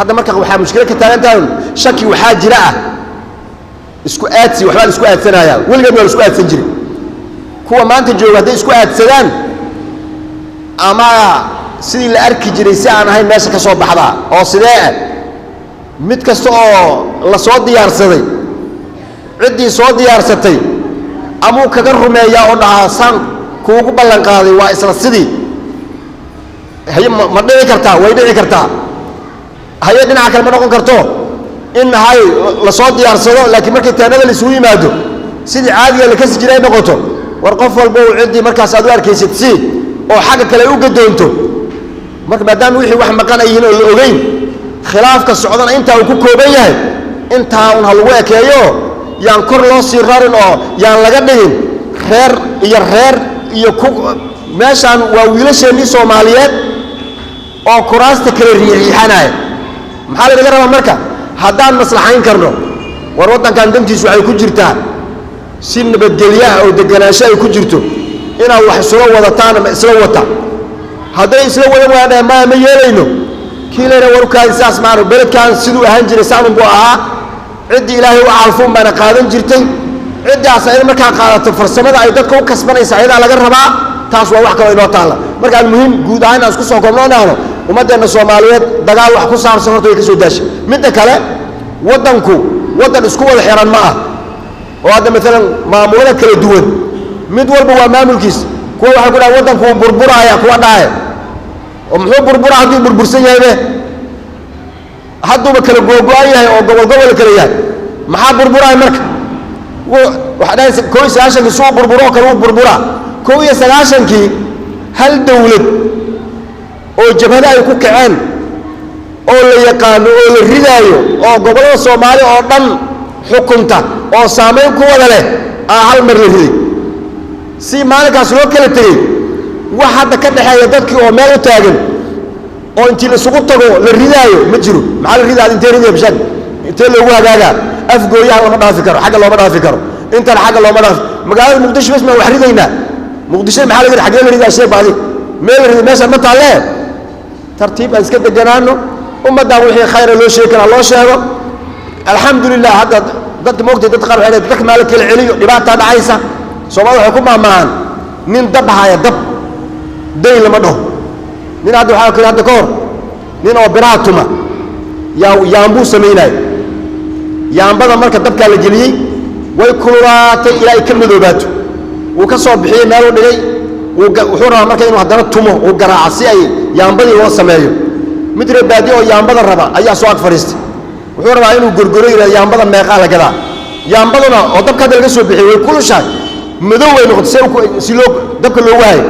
Hadda marka waxaa mushkilo ka taagan tahay, shaki waxaa jira ah isku aadsi, waxbaa la isku aadsanayaa. Weligeed waa la isku aadsan jiray. Kuwa maanta jooga hadday isku aadsadaan ama sidii la arki jiray si aan ahayn meesha ka soo baxdaa oo sidee ah, mid kasta oo la soo diyaarsaday, ciddii soo diyaarsatay amuu kaga rumeeyaa oo dhahaa saan kuugu ballan qaaday waa isla sidii. Haye, ma dhici kartaa? Way dhici kartaa. Haye, dhinaca kale ma noqon karto in hay la soo diyaarsado, laakiin markii taanada la isugu yimaado sidii caadiga la kasi jiray ay noqoto. War qof walba uu ciddii markaas aad u arkaysid si oo xagga kale ay u gadoonto. Marka maadaama wixii wax maqan ay yihiin oo la ogeyn, khilaafka socdana intaa uu ku kooban yahay, intaa un ha lagu ekeeyo, yaan kor loo sii rarin oo yaan laga dhigin reer iyo reer iyo ku meeshaan. Waa wiilasheennii Soomaaliyeed oo kuraasta kala riixriixanaya. Maxaa lagaga rabaa marka? Haddaan maslaxayn karno, war waddankan dantiisu waxay ku jirtaa si nabadgelyaha oo deganaansho ay ku jirto inaad wax isula wadataan ama isla wata. Hadday isla wadan waayaan, dhahe maya, ma yeelayno. Kii layna warkaadi saas maano, beledkan siduu ahaan jiray saanun buu ahaa, ciddii Ilaahay u calfuun baana qaadan jirtay. Ciddaas ayada markaa qaadato, farsamada ay dadka u kasbanaysa ayadaa laga rabaa. Taas waa wax kaloo inoo taalla. Marka almuhim, guud ahaan aan isku soo koobno, dhahno ummaddeenna Soomaaliyeed dagaal wax ku saabsan horta way ka soo daashay. Midda kale, waddanku waddan isku wada xiran ma ah oo hadda maalan maamulada kala duwan mid walba waa maamulkiis. Kuwa waxay ku dhahan waddanku wuu burburaaya, kuwa dhahaya oo muxuu burbura hadduu burbursan yahaybe, hadduuba kala googo-an yahay oo gobol gobol kala yahay, maxaa burburaaya? Marka waxaa dhahaysa 91-kii si uu burburo oo kale uu burburaa. 91-kii hal dawlad oo jabhada ay ku kaceen oo la yaqaano oo la ridaayo oo gobollada Soomaali oo dhan xukunta oo saamayn ku wada leh aa hal mar la riday. Si maalinkaas loo kala tegey, wax hadda ka dhexeeya dadkii oo meel u taagan oo intii la isugu tago la ridaayo ma jiro. Maxaa la ridaa? Intee ridaya? Bishaag intee loogu hagaagaa? Afgooyaha lama dhaafi karo, xagga looma dhaafi karo, intan xagga looma dhaafi. Magaalada Muqdisho bas maan wax ridaynaa? Muqdisho maxaa laga, xaggee la ridaa? Sheeg baadi meel la riday meeshaan ma taalle. Tartiib aan iska deganaano, ummaddan wixii khayra loo sheegi karaa loo sheego. Alxamdulilah, hadda dadka moogtay, dadka qaar waxay leeyihin dadka maa la kala celiyo, dhibaataa dhacaysa. Soomaalida waxay ku maahmaahan nin dab haya dab dayn lama dhaho. Nin hadda waxaa kale, hadda ka hor nin oo biraha tuma yaa yaambuu samaynaayo. Yaambada marka dabkaa la geliyey way kululaatay ilaa ay ka madoobaato. Wuu ka soo bixiyey, meeluu dhigay. Wuxuu rabaa marka inuu haddana tumo, uu garaaco si ay yaambadii loo sameeyo. Mid reer baadiye oo yaambada raba ayaa soo ag fadhiistay. Wuxuu rabaa inuu gorgoro, yidhahdo yaambada meeqaa la gadaa? Yaambaduna oo dabka hadda laga soo bixiyey way kulushahay, madow way noqotay. Si loo dabka loogu hayo,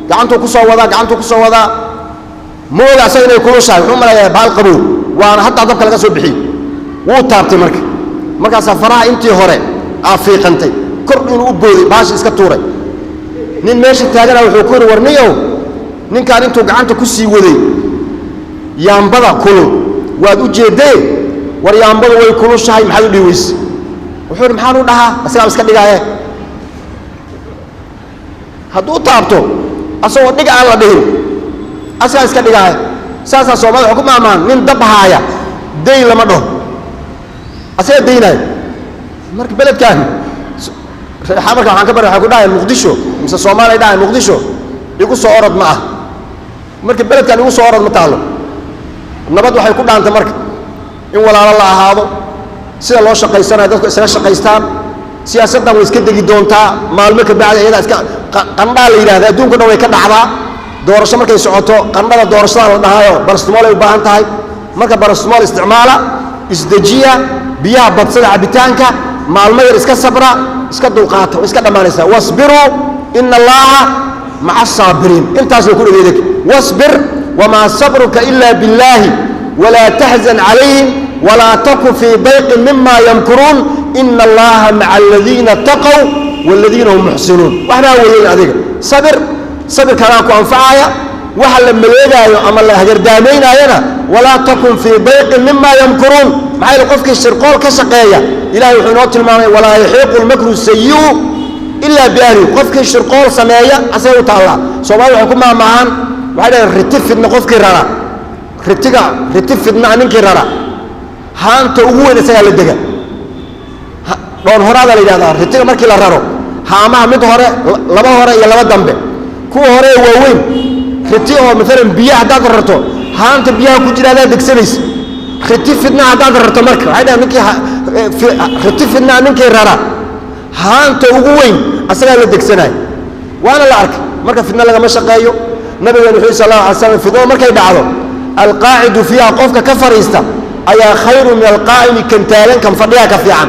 gacantuu ku soo wadaa, gacantuu ku soo wadaa. Ma oga asaga inay kulushahay, wuxuu malayaa baal qabow, waana haddaa dabka laga soo bixiyey. Wuu taabtay marka, markaasaa faraha intii hore aa fiiqantay, kor inuu u booday, baasha iska tuuray. Nin meesha taagana wuxuu ku yidhi, war niyow, ninkaan intuu gacanta ku sii waday yaambada kulul waad u jeeddee, war yaambadu way kulushahay, maxaad u dhihi weyse? Wuxuu yidhi, maxaan u dhahaa? Asagaa iska dhigaaye. Hadduu taabto asagoo dhig aan la dhihin, asagaa iska dhigaaye. Saasaa Soomaalida waxay ku maahmaan nin dab haaya dayn lama dhaho, asagaa daynaayo. Marka beledkan marka waxaan ka baray, waxay ku dhahayan Muqdisho mise Soomaaliya dhahayan Muqdisho igu soo orod ma ah. Marka beledkan igu soo orod ma taalo. Nabad waxay ku dhaantay marka in walaalo la ahaado, sida loo shaqaysanayo dadku isaga shaqaystaan. Siyaasaddan way iska degi doontaa maalmo ka bacdi, iyadaa iska qandhaa la yidhahda. Adduunka dhan way ka dhacdaa doorasho markay socoto, qandhada doorashada la dhahaayo barastimool ay u baahan tahay. Marka barastimool isticmaala, isdejiya, biyaha badsada cabitaanka, maalmo yar iska sabra, iska dulqaata, way iska dhammaanaysaa. Wasbiruu ina Allaha maca asaabiriin. Intaas way ku dhageedeg. Wasbir wamaa sabruka ila billaahi walaa taxzan calayhim walaa taku fii dayqin mima yamkuruun ina Allaha maca aladiina taqow waladiina hum muxsinuun. Waxbaa weyeyn adiga sabir, sabirkanaa ku anfacaya waxa la maleegaayo ama la hagardaameynaayana. Walaa takun fii dayqin mima yamkuruun. Maxaa yeele qofkii shirqool ka shaqeeya, Ilahay wuxuu inoo tilmaamay walaa yaxiiqu lmakru sayi'u ilaa biahlihi. Qofkii shirqool sameeya asaga u taallaa. Soomaalida waxay ku maahmaahaan, waxay dhaheen riti fidna qofkii rara Ritiga riti fidnaa ninkii rara, haanta ugu weyn isagaa la dega. Dhoon horaada la yidhahdaa ritiga markii la raro, haamaha mid hore, laba hore iyo laba dambe, kuwa hore ee waaweyn. Riti oo maalan biyo haddaad rarto, haanta biyaha ku jira adaad degsanaysa. Riti fidnaa haddaad rarto marka, waxay dhahan ninkii riti fidnaa ninkii rara, haanta ugu weyn asagaa la degsanaya, waana la arkay. Marka fidna lagama shaqeeyo. Nabigeenu wuxuu sal allahu alay slam, fidnada markay dhacdo, alqaacidu fiiha, qofka ka fadhiista ayaa khayru min alqaa'imi, kan taagan, kan fadhiyaha ka fiican.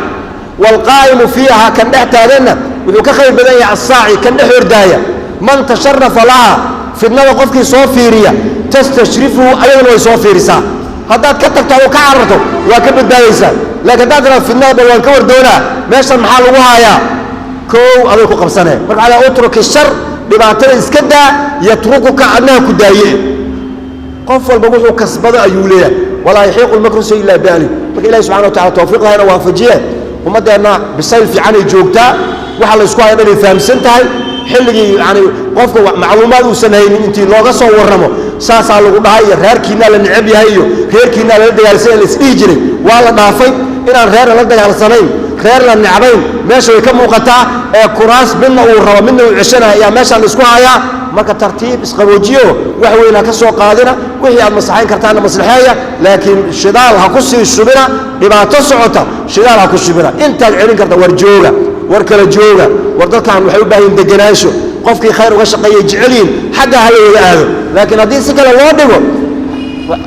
Waalqaa'imu fiiha, kan dhex taaganna wuxuu ka khayr badan yahay assaaci, kan dhex ordaaya. Man tasharafa laha, fidnada qofkii soo fiiriya, tastashrifuhu, ayaduna way soo fiirisaa. Haddaad ka tagto oo ka cararto, waa ka badbaadaysaa. Laakiin haddaad tiraado fidnada bal waan ka wardoonaa, meeshan maxaa lagu haayaa, kow aday ku qabsanee. Marka calaa utruki shar, dhibaatada iska daa, yatrukuka, adnaha ku daaye. Qof walba wuxuu kasbado ayuu leeyahay. Walaa yaxiiqu lmakru say ilaa biahli. Marka ilahi subxana wa tacala tawfiiqdahayna waafajiye. Ummaddeenna bisayl fiicanay joogtaa, waxa la isku haya dhanay fahamsan tahay. Xilligii yani qofka macluumaad uusan haynin intii looga soo warramo, saasaa lagu dhahay iyo reerkiinaa la necab yahay iyo reerkiinaa lala dagaalsanay la isdhihi jiray, waa la dhaafay. Inaan reerna la dagaalsanayn, reer la necbayn, meesha way ka muuqataa. Ee kuraas midna uu rabo, midna uu ceshanaya ayaa meeshaan la isku hayaa. Marka tartiib isqaboojiyo, wax weyn ha ka soo qaadina. Wixii aad maslaxayn kartaana maslaxeeya, laakiin shidaal ha ku sii shubina dhibaato socota, shidaal ha ku shubina. Intaad celin karta, war jooga, war kala jooga, war dadkan waxay u baahan yihin degenaansho. Qofkii khayr uga shaqeeyay jecel yihin, xagga ha la wada aado. Laakiin haddii si kale loo dhigo,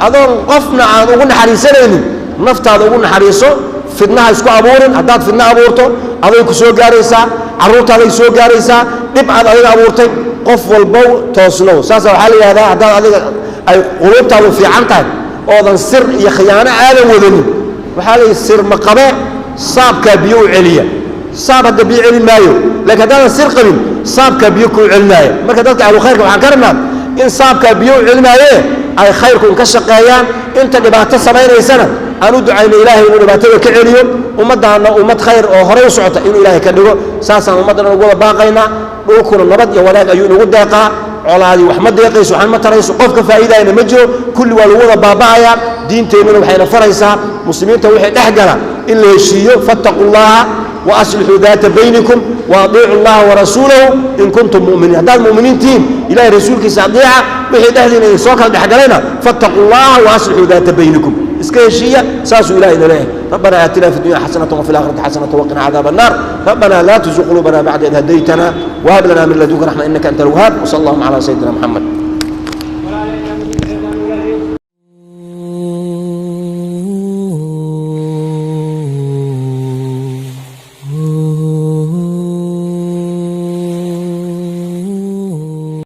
adoon qofna aan ugu naxariisanaynin, naftaada ugu naxariiso. Fidnaha isku abuurin. Haddaad fidna abuurto, aday ku soo gaaraysaa, carruurtaaday soo gaaraysaa, dhib aad adiga abuurtay. Qof walbow toosnow. Saasa waxaa la yidhahdaa, haddaad adiga ay quluubtaadu fiican tahay oodan sir iyo khiyaano aadan wadanin, waxaa la yidhi sir maqabe saabkaa biyo u celiya. Saab hadda biyo celin maayo, laakiin haddaadan sir qabin, saabkaa biyo kuu celinaayo. Marka dadka ahlu khayrka waxaan ka rabnaa in saabkaa biyo u celinaaye ay khayrku un ka shaqeeyaan. Inta dhibaato samaynaysana aan u ducayno ilaahay inuu dhibaatada ka celiyo, ummaddaana ummad khayr oo horey u socota inuu ilaahay ka dhigo. Saasaan ummaddan ugu wada baaqaynaa. Dhulkuna nabad iyo wanaag ayuu inagu deeqaa. Colaadii wax ma deeqayso, waxna ma tarayso, qofka faa'iidayna ma jiro, kulli waa lagu wada baaba'ayaa. Diinteennuna waxayna faraysaa muslimiinta wixii dhex gala in la heshiiyo. Fattaquu llaha wa aslixuu daata baynikum wa adiicu llaha warasuulahu in kuntum mu'miniin. Haddaad mu'miniin tihiin, ilahay rasuulkiisa adeeca. Wixii dhexdiina idin soo kala dhexgalayna, fattaquu llaha wa aslixuu daata baynikum, iska heshiiya, saasuu ilahay ina leeyahay. ربنا آتنا في الدنيا حسنة وفي الآخرة حسنة وقنا عذاب النار. ربنا لا تزغ قلوبنا بعد إذ هديتنا وهب لنا من لدنك رحمة إنك أنت الوهاب. وصلى اللهم على سيدنا محمد.